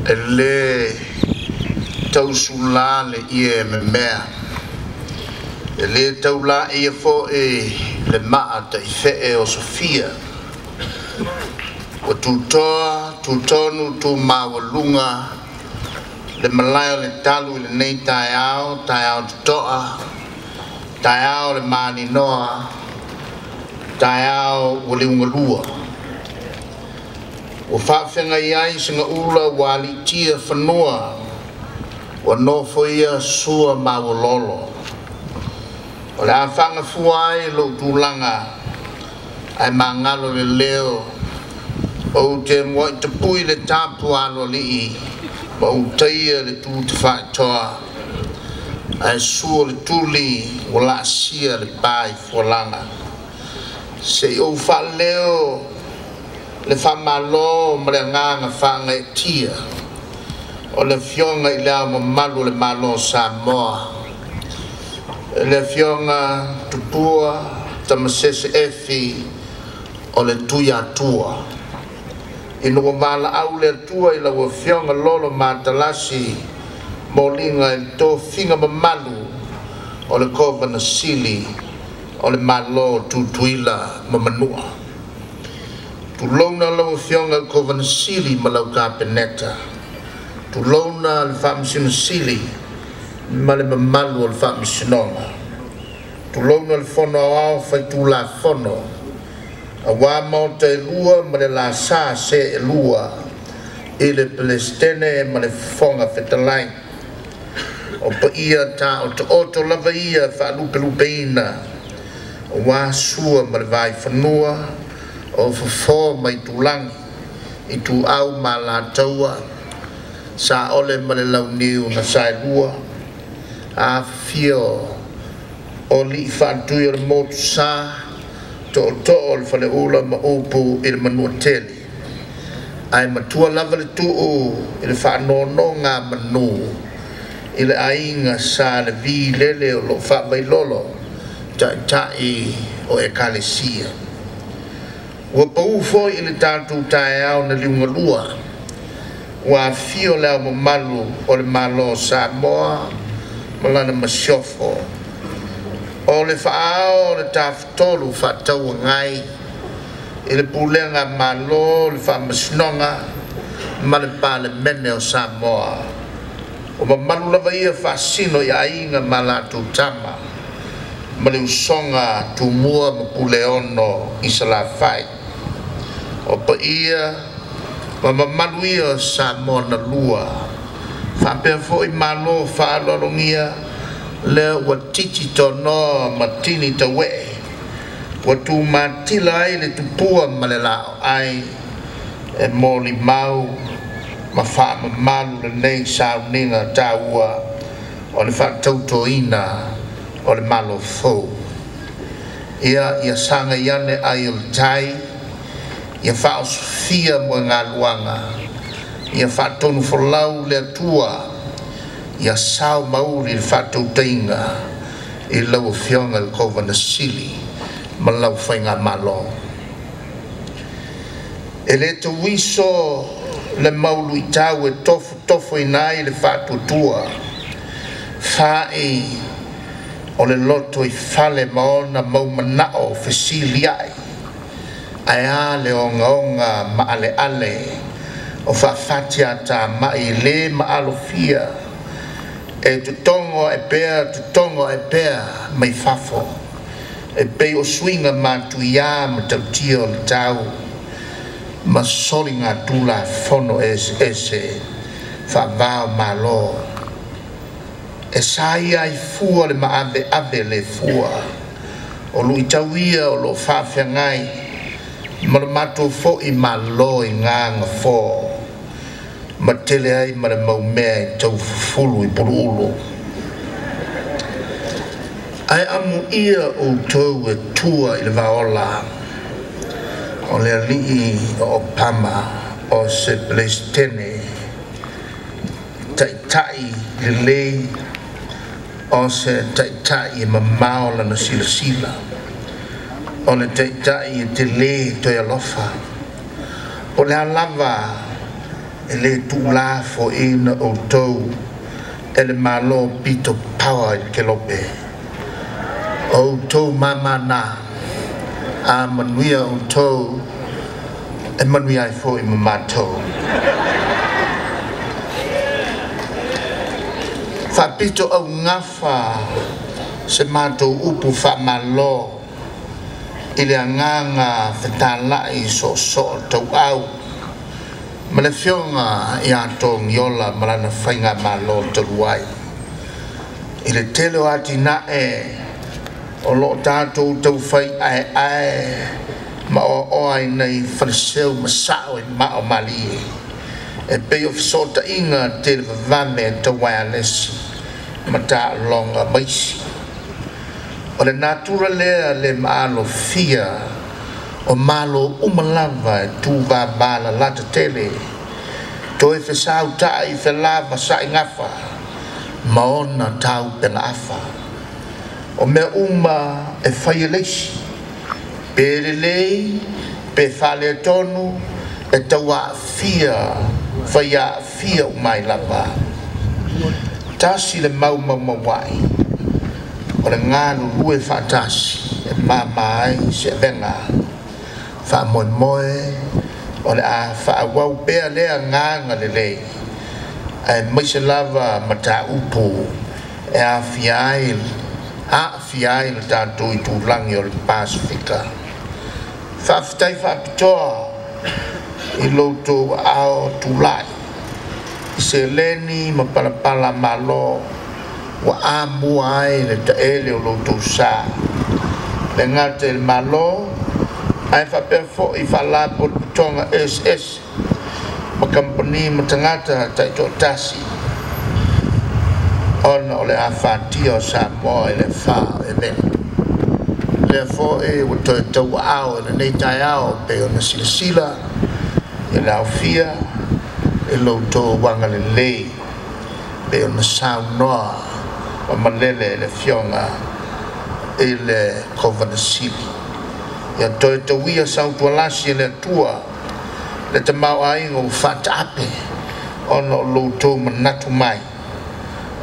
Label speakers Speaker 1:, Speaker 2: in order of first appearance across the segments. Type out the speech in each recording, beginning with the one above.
Speaker 1: E lē tausulā le ie memea, e lē taulāia foʻi le maa taifeʻe o Sofia. Ua tutoa tutonu tumaualuga le malae o le talu i lenei taeao, taeao totoa, taeao le maninoa, taeao ua liugalua. Ua faafeagai ai segaula ua aliitia fanua, ua nofoia sua maualolo. O le a faagafua ai lou tulaga ae magalo le leo, ou te muai tapui le tapu aloalii ma ou taia le tu tafaitoa, ae sua le tuli ua laasia le pa i fualaga. Se i ou faaleo le faamālō ma le agaga faagaeetia o le Afioga i le Ao Mamalu o le Malo o Samoa, le Afioga Tupua Tamasese Efi o le Tuiatua. Ina ua valaau le Atua i lau Afioga Lolo Matalasi Moliga i le tofiga mamalu o le Kovana Sili o le Malo o Tutuila ma Manua. Tulouna lau Afioga i le Kovana Sili ma lau Kapeneta. Tulouna le Faamasino Sili ma le mamalu o le Faamasinoga. Tulouna le Fono Aoao Faitulafono, auā maota e lua ma le lasa se e lua i le Peresetene ma le Fofoga Fetalai. O paia taotooto lava ia faalupelupeina, auā Sua ma le Vaifanua, o Fofo ma Aitulagi, Ituau ma Alataua, Saole ma le Launiu na Saelua, afifio o alii faatui o le Motusa, tootoo o le Faleula ma upu i le Manuatele. Ae matua lava le tuu i le faanonoga manu i le aiga Sa Levi lele o loo faavailolo taitai o Ekalesia. Ua pau foi i le tatou taeao na liugalua, ua afio le Ao Mamalu o le Malo o Samoa ma lana Masiofo, o le faaao o le Tafatolu Faatauagai i le Pulega Malo, le Faamasinoga ma le Palemene o Samoa. O mamalu lava ia faasino i aiga ma latou tama ma le usoga Tumua ma Puleono i Salafai. O paia ma mamalu ia o Samoa na lua, faapea foi malo faaaloalogia lea ua titi tonoa ma tini tauee, ua tumatila ai le tupua ma le laoai e molimau ma faamamalu lenei sauniga taua o le faatautoina o le Malo fou. Ia sagai ane ai o le tai, ia faaosofia moegaluaga, ia faatonufolau le Atua, ia sao mauli le faatautaiga i lau Afioga i le Kovana Sili ma lau Faigamalo. E lē tauiso le mauluitau e tofotofoina ai le faatuatua, fa'i o le loto i fale ma ona mau manao fesilia'i, ae a le ogaoga maaleale o faafatiatamai lē maalofia e totogo ae pea totogo ae pea mai fafo, e pei o suiga matuiā ma tautia o le tau ma soligatulafono eseese faavao malo. E sa ia ai fua le maaveave le fua o luitau ia o loo faafeagai ma le matou foʻi malo i gagafō ma tele ai ma le maumea e taufufulu i puluulu. Ae amuia outou e tua i le vaola o le alii o Opama o se Peresetene taitai lelei, o se taitai e mamao lana silasila, o le taitai e telē toe alofa. O le a lava E lē tuulafoaina outou e le Malo pito paoa i le Kelope. O outou māmā na, a manuia outou, e manuia ai foi ma matou. Faapito augafa se matou upu faamalo i le agaga fetalai soosoo tauau ma le Afioga ia Togiola ma lana Faigamalo talu ai i le tele o atinae o loo tatou taufai aeae ma oaoa ai nei Faleseu ma sao i maa o malie e pei o fesootaiga televavave tau uaealesi ma taaloga maisi. O le natura lea le maalofia o malo uma lava e tuvavalalata tele toe fesauta'i felavasai gafa ma ona taupegaafa. O mea uma e fai e le isi, pe lelei pe faaletonu, e tauaafia faiaafia uma ai lava. Tasi le mau maumauai o le galulue faatasi e māmā ai se avega. Faamoemoe o le a faaauau pea lea agaga lelei aemaise lava mataupu e aafia ai le tatou itulagi o le Pasefika. Faafetai faapitoa i lo outou aao tulai i seleni ma palapala malo ua amua ai le taele o lo outou sa, e le gata i le Malo ae faapea foi faalapotopotoga eseese ma kamupani ma tagata taitoatasi, ona o le afatia o Samoa i le afa o Eveni. Lea foi ua toe tauaao i lenei taeao pei ona silasila i le aofia i lo outou agalelei pei ona saunoa ma malele le Afioga i le Kovana Sili. Ia toe tauia sautualasi e le Atua le tamaoaiga ua faataape ona o lo outou manatu mai,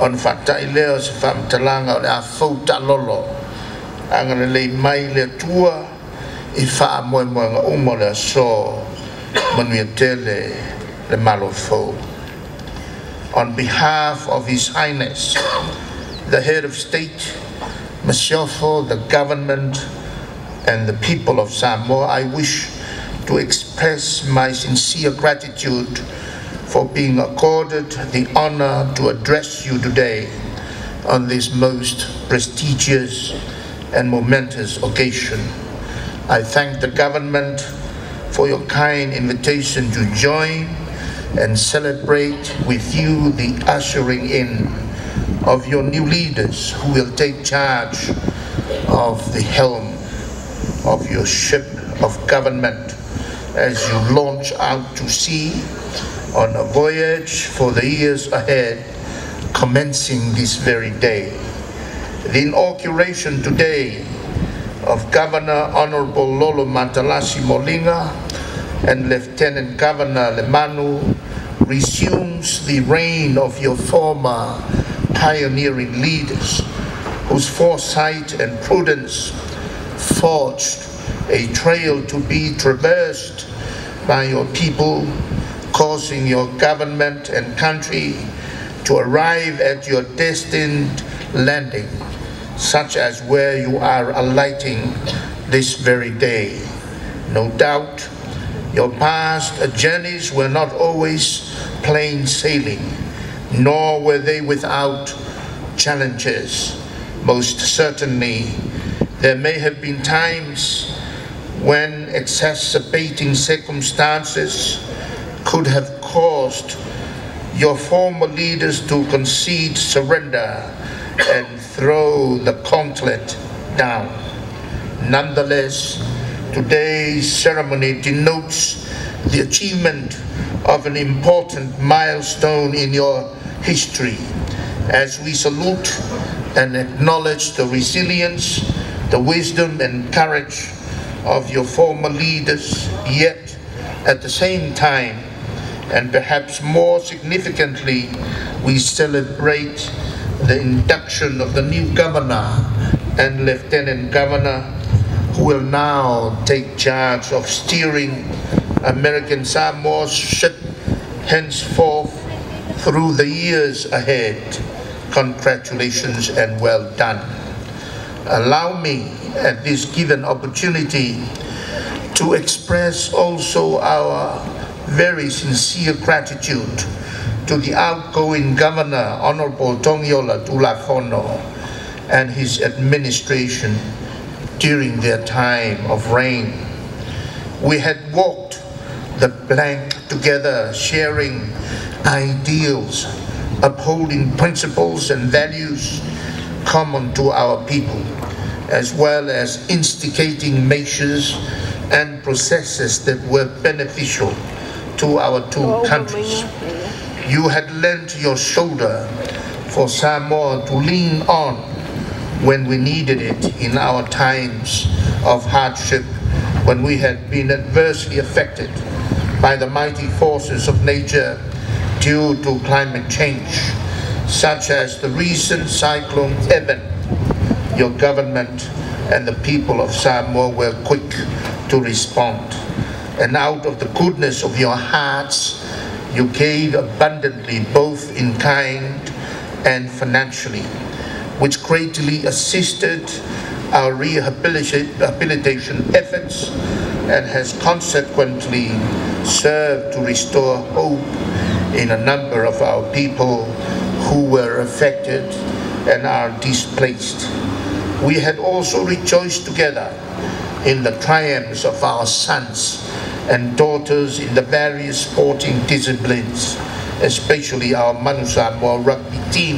Speaker 1: ona faatai lea o se faamatalaga o le a fou taalolo. Agalelei mai le Atua i faamoemoega uma o le aso. Manuia tele le Malo fou. On behalf of His Highness, the Head of State, Masiofo, the government, and the people of Samoa, I wish to express my sincere gratitude for being accorded the honor to address you today on this most prestigious and momentous occasion. I thank the government for your kind invitation to join and celebrate with you the ushering in of your new leaders who will take charge of the helm of your ship of government as you launch out to sea on a voyage for the years ahead, commencing this very day. The inauguration today of Governor Honorable Lolo Matalasi Moliga and Lieutenant Governor Lemanu resumes the reign of your former pioneering leaders whose foresight and prudence forged a trail to be traversed by your people, causing your government and country to arrive at your destined landing, such as where you are alighting this very day. No doubt, your past journeys were not always plain sailing, nor were they without challenges. Most certainly, there may have been times when exacerbating circumstances could have caused your former leaders to concede surrender and throw the gauntlet down. Nonetheless, today's ceremony denotes the achievement of an important milestone in your history as we salute and acknowledge the resilience, the wisdom and courage of your former leaders, yet at the same time And perhaps more significantly, we celebrate the induction of the new governor and lieutenant governor who will now take charge of steering American Samoa's ship henceforth through the years ahead. Congratulations and well done. Allow me at this given opportunity to express also our very sincere gratitude to the outgoing governor, Honorable Togiola Tulafono, and his administration during their time of reign. We had walked the plank together, sharing ideals, upholding principles and values common to our people, as well as instigating measures and processes that were beneficial to our two countries. You had lent your shoulder for Samoa to lean on when we needed it in our times of hardship, when we had been adversely affected by the mighty forces of nature due to climate change, such as the recent Cyclone Evan. Your government and the people of Samoa were quick to respond. And out of the goodness of your hearts, you gave abundantly, both in kind and financially, which greatly assisted our rehabilitation efforts and has consequently served to restore hope in a number of our people who were affected and are displaced. We had also rejoiced together in the triumphs of our sons and daughters in the various sporting disciplines, especially our Manu Samoa rugby team.